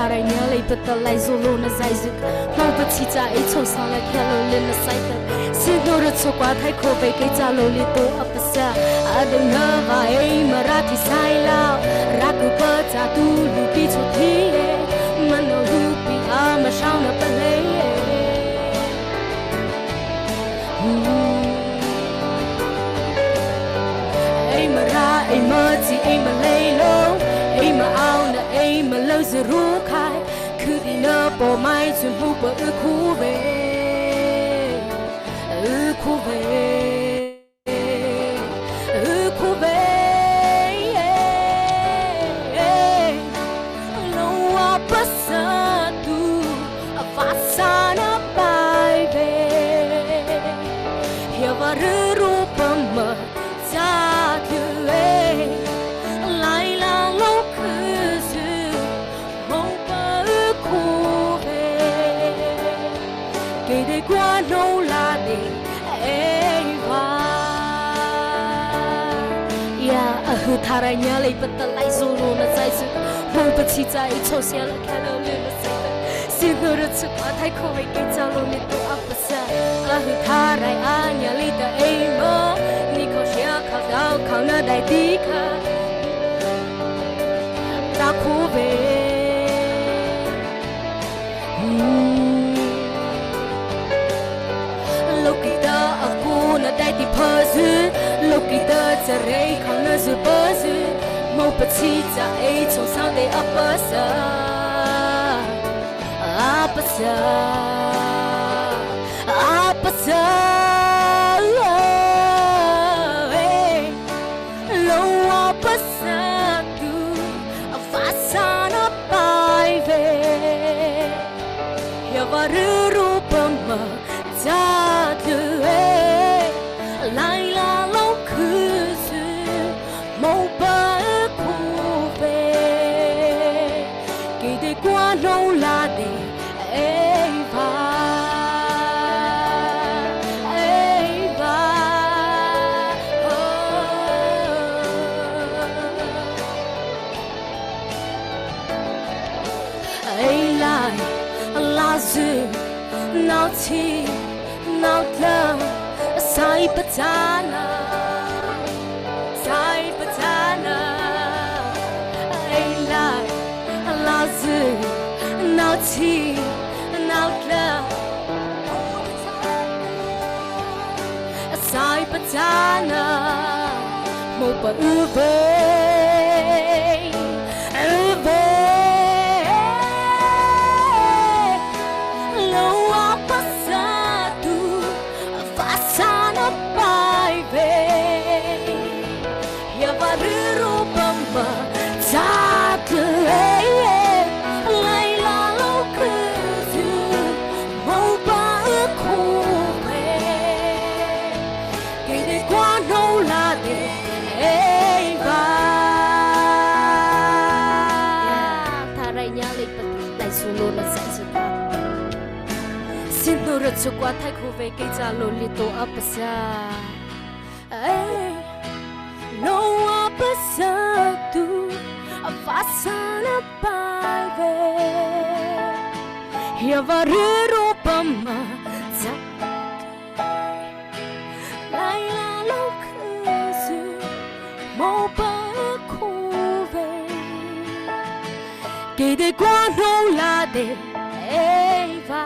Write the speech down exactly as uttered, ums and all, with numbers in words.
Rai nia lei pata lai zolo na zai zik. Hmô pathi cha ei chô sa la khia lo le na sai ta. Sino ra chô kwa thai kho ve kei cha lo le to a pasa. A ding na va ei Mara thi sai la. Ra ku pa cha tu lu pi chô thi e. Ma no lu pi a ma shao na pa le e. Ei Mara, ei ma chi, ei ma lei lo, ei ma ao na, ei ma lo zi ru khai, khu di na po mai chun hu pa u khu ve, u khu ve, u khu ve. Lo a pasa tu, a pasa na pai ve. Hia va ru ru pa ma cha tu e. Lai la lo khu su, mo pa u khu ve. Kei de kwa no la de ei va. Ya, a hu tha rai nia lei pata lai zolo na zai zik. Hmô pathi cha ei chô sia la khia lo le na sai ta. Sino ra chô kwa thai kho ve kei cha lo le to a pasa. A hu tha rai a nia lei ta ei ma. Ni khao sia khao dao khao na dai ti kha. Ta khu ve. Lo ki ta a ku na dai ti pha zi, lo ki ta cha rei khang na zi pa zi, mo pathi cha ei chô sa te a pasa, a pasa, a pasa. Lo a pasa tu, a pasa na pai ve. Hia va ru ru pa ma cha tu e. Lai la lo khu su, mo pa u khu ve. Kei de kwa no la de ei va, ei va. Oh. Ei lai, la zi, nao thi, nao tla, sai pa cha na, sai pa cha na. Ei lai, la zi, nao thi, nao tla, sai pa cha na, mo pa u ve, u ve. Lo a pasa tu, a pasa na pai ve. Hia va ru ru pa ma cha tu e. Lai la lo khu su, mo pa u khu ve. Kei de kwa no la de ei va. Tha rai nia lei pata lai zolo na zai zik. Sino ra chô kwa thai kho ve kei cha lo le to a pasa. Ei, lo a pasa tu, a pasa na pai ve. Hia va ru ru pa ma cha Lai la lo khu su, mo pa khu ve. Kei de kwa no la de ei va.